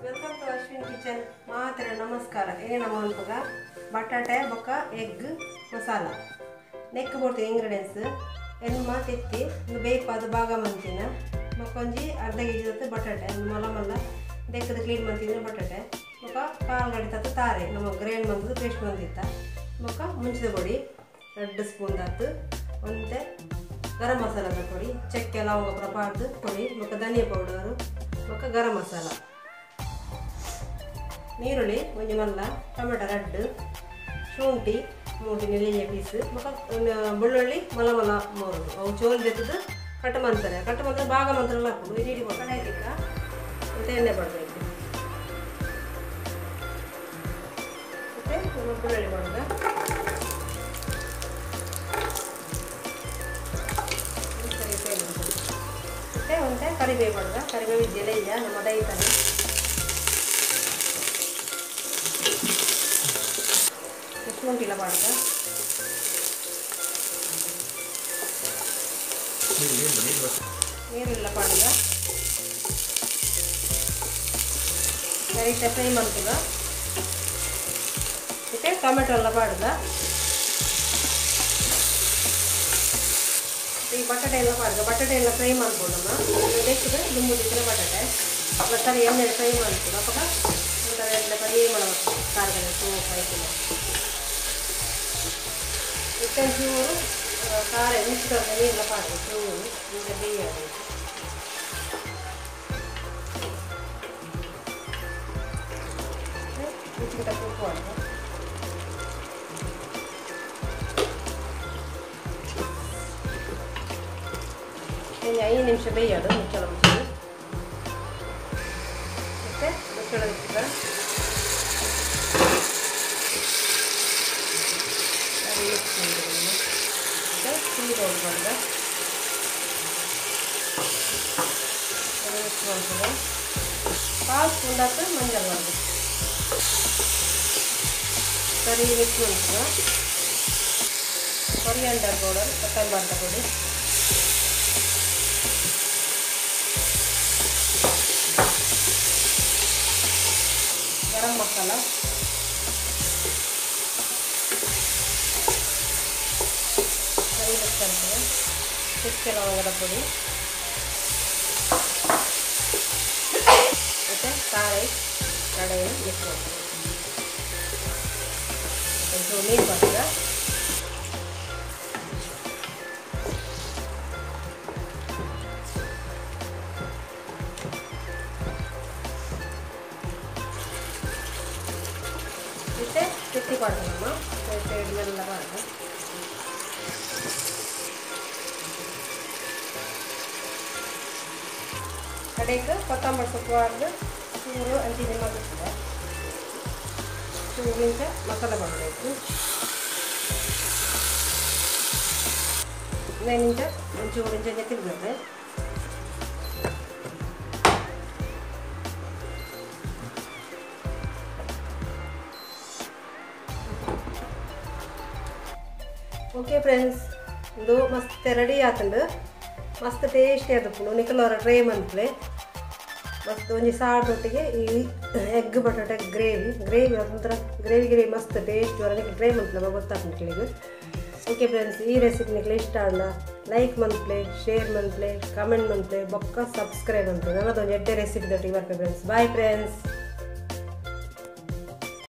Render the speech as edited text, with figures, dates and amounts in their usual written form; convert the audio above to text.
Welcome to Ashwin kitchen. ಮಾತ್ರ ನಮಸ್ಕಾರ. ಏನ ಬಟಾಟೆ ಬೊಕ್ಕ ಎಗ್ ಮಸಾಲ ನೆಕ್ ಬೋಡ್ತಿ ಇಂಗ್ರೀಡಿಯೆಂಟ್ಸ್ ಎನ್ಮ ತೆತ್ತಿ ಬೇಯ್ಪಾದ ಭಾಗ ಮಂತಿನ ಬೊಕ್ಕ ಒಂಜಿ ಅರ್ಧ ಕೆ ಜಿ ತತ್ತು ಬಟಾಟೆ ಮಲ್ಲ ಮಲ್ಲ ದೆಕ್ಕದ ಕ್ಲೀನ್ ಮಂತಿನ ಬಟಾಟೆ ಬೊಕ್ಕ ಕಾಲು ಗಡಿ ತತ್ತು ತಾರೆ ನಮ್ಮ ಗ್ರೈಂಡ್ ಮಂತದ್ದು ಪೇಸ್ಟ್ ಮಂತಿತ್ತ ಬೊಕ್ಕ ಮುಂಚಿದ ಪೊಡಿ 2 ಸ್ಪೂನ್ ದಾತು ಒಂತೆ ಗರಂ ಮಸಾಲದ ಪೊಡಿ ಚಕ್ಕೆ ಲವಂಗ ಪೂರ ಪಾಡ್ದು ಪೊಡಿ ಬೊಕ್ಕ ಧನಿಯಾ ಪೌಡರು ಬೊಕ್ಕ ಗರಂ ಮಸಾಲ ನೀರುಳ್ಳಿ ಒಂಜಿ ಮಲ್ಲ ಟೊಮೆಟೊ ರಡ್ಡು ಶುಂಠಿ 3 ನೆಲ್ಲಿಯ ಪೀಸ್ ಬೊಕ್ಕ ಬೆಳ್ಳುಳ್ಳಿ ಮಲ್ಲ ಮಲ್ಲ 3 ಅವು ಚೋಲ್ ದೆತ್ತದು ಕಟ್ ಮಾಡ್ತಾರೆ. ಕಟ್ ಮಾಡಿದ್ರೆ ಭಾಗ ಮಂತ್ರಲ್ಲ ಹಾಕೋದು ಇಡೀ ಕಡಾಯಿಕ ಮತ್ತೆ ಎಣ್ಣೆ ಪಡಬೇಕು. ಮತ್ತೆ ಬೆಳ್ಳುಳ್ಳಿ ಮಾಡೋದು ಮತ್ತೆ ಒಂತೆ ಕರಿಬೇವು ಮಾಡೋದು. ಕರಿಬೇವು ಇದೆಯಲ್ಲ ಇಲ್ಲ ನಮ್ಮ ದೈತಾನೆ ಶುಂಠಿಲ ಮಾಡೋದು. ನೀರೆಲ್ಲ ಪಾಡೋದು ಸರಿ ಫ್ರೈ ಮಾಡ್ತದ. ಮತ್ತೆ ಟೊಮೆಟೊ ಎಲ್ಲ ಪಾಡೋದು. ಈ ಬಟಾಟೆ ಎಲ್ಲ ಪಾಡೋದು. ಬಟಾಟೆ ಎಲ್ಲ ಫ್ರೈ ಮಾಡ್ಕೊಂಡಮ್ಮ ಬೇಕಿದ್ರೆ ದುಂಬುದಿದ್ರೆ ಬಟಾಟೆ ಸರಿ ಎಣ್ಣೆ ಫ್ರೈ ಮಾಡ್ಕೊಂಡು ಅವಾಗ ಒಂಥರ ಎಲ್ಲ ಪರಿ ಮಾಡಬೇಕು. ಖಾರದಲ್ಲಿ ಸೋಪ್ ಆಯ್ತಿಲ್ಲ ಮತ್ತೆ ಚೂರು ಖಾರ ಮಿಕ್ಸ್ ನೀರೆಲ್ಲ ಪಾಡೋದು ಚೂರು ಈಗ ಬೇಯಬೇಕು. ರುಚಿಗೆ ತಕ್ಕ ಉಪ್ಪು ಹಾಕೋದು. ಇನ್ನು 5 ನಿಮಿಷ ಬೇಯೋದು ಮುಚ್ಚಳ ಮುಚ್ಚಿ. ಮತ್ತು ಮುಚ್ಚಳ ಇಟ್ಟಿದ್ದ ಮತ್ತು ಚಿಲ್ಲಿ ಪೌಡರ್ ಮಾಡಿದ ಮಿಕ್ಸ್ ಮಾಡ್ತದೆ. ಕಾಲು ಸ್ಪೂನ್ ಹಾಕಿ ಮಂಜಲ್ ಮಾಡೋದು ಸರಿ ಮಿಕ್ಸ್ ಮಾಡ್ತದೆ. ಕೊರಿಯಾಂಡರ್ ಪೌಡರ್ ಕೊತ್ತಂಬರಿ ಪುಡಿ ಗರಂ ಮಸಾಲ ಸರಿ ಮಿಕ್ಸ್ ಮಾಡ್ತದೆ. ಚಕ್ಕೆ ಲವಂಗದ ಪುಡಿ ಮತ್ತು ತಾಳೆ ಕಡೆಯನ್ನು ಮಿಕ್ಸ್ ಮಾಡ್ತದೆ. ಒಂಚೂರು ನೀರು ಹಾಕಿದ ಮತ್ತು ತೆತ್ತಿ ಪಾಡ್ದಮ್ಮ ಸೈಡ್ ಮೇಲೆಲ್ಲ ಪಾಡ್ದು ಕಡೆಗೆ ಕೊತ್ತಂಬರಿ ಸೊಪ್ಪು ಹಾಕ್ದು ಚೂರು ಅಂಚಿನ ಮಗುತ್ತದೆ ಚೂರು ಇಂಚ ಮಸಾಲೆ ಮಾಡಬೇಕು. ಇಂಚ ಒಂಚೂರು ಇಂಚ ತಿರುಗುತ್ತೆ. ಓಕೆ ಫ್ರೆಂಡ್ಸ್, ಇದು ಮಸ್ತ್ ರೆಡಿ ಆತಂಡು. ಮಸ್ತ್ ಟೇಸ್ಟಿ ಆದಪ್ಪು ನಿಕಲವರ ಟ್ರೈ ಮಂತ್ಲೆ ಮಸ್ತ್ ಒಂಜಿ ಸಾರದೊಟ್ಟಿಗೆ ಈ ಎಗ್ ಬಟಾಟೆ ಗ್ರೇವಿ ಗ್ರೇವಿ ಅದೊಂಥರ ಗ್ರೇವಿ ಗ್ರೇವಿ ಮಸ್ತ್ ಟೇಸ್ಟ್ ಬರ ಟ್ರೈ ಮಂತ್ಲೆ ಗೊತ್ತಾಗ್ತದೆ. ಓಕೆ ಫ್ರೆಂಡ್ಸ್, ಈ ರೆಸಿಪಿ ನಿಕ್ಲೆ ಇಷ್ಟ ಅಲ್ಲ ಲೈಕ್ ಮಂತ್ಲೆ ಶೇರ್ ಮಂತ್ಲೆ ಕಮೆಂಟ್ ಮಂತ್ಲೆ ಬೊಕ್ಕ ಸಬ್ಸ್ಕ್ರೈಬ್ ಮಂತ್ಲೆ. ನನ್ನದೊಂದು ಎಡ್ಡೆ ರೆಸಿಪಿ ದೊಟ್ಟಿಗೆ ಬರ್ಪೆ ಫ್ರೆಂಡ್ಸ್. Bye friends.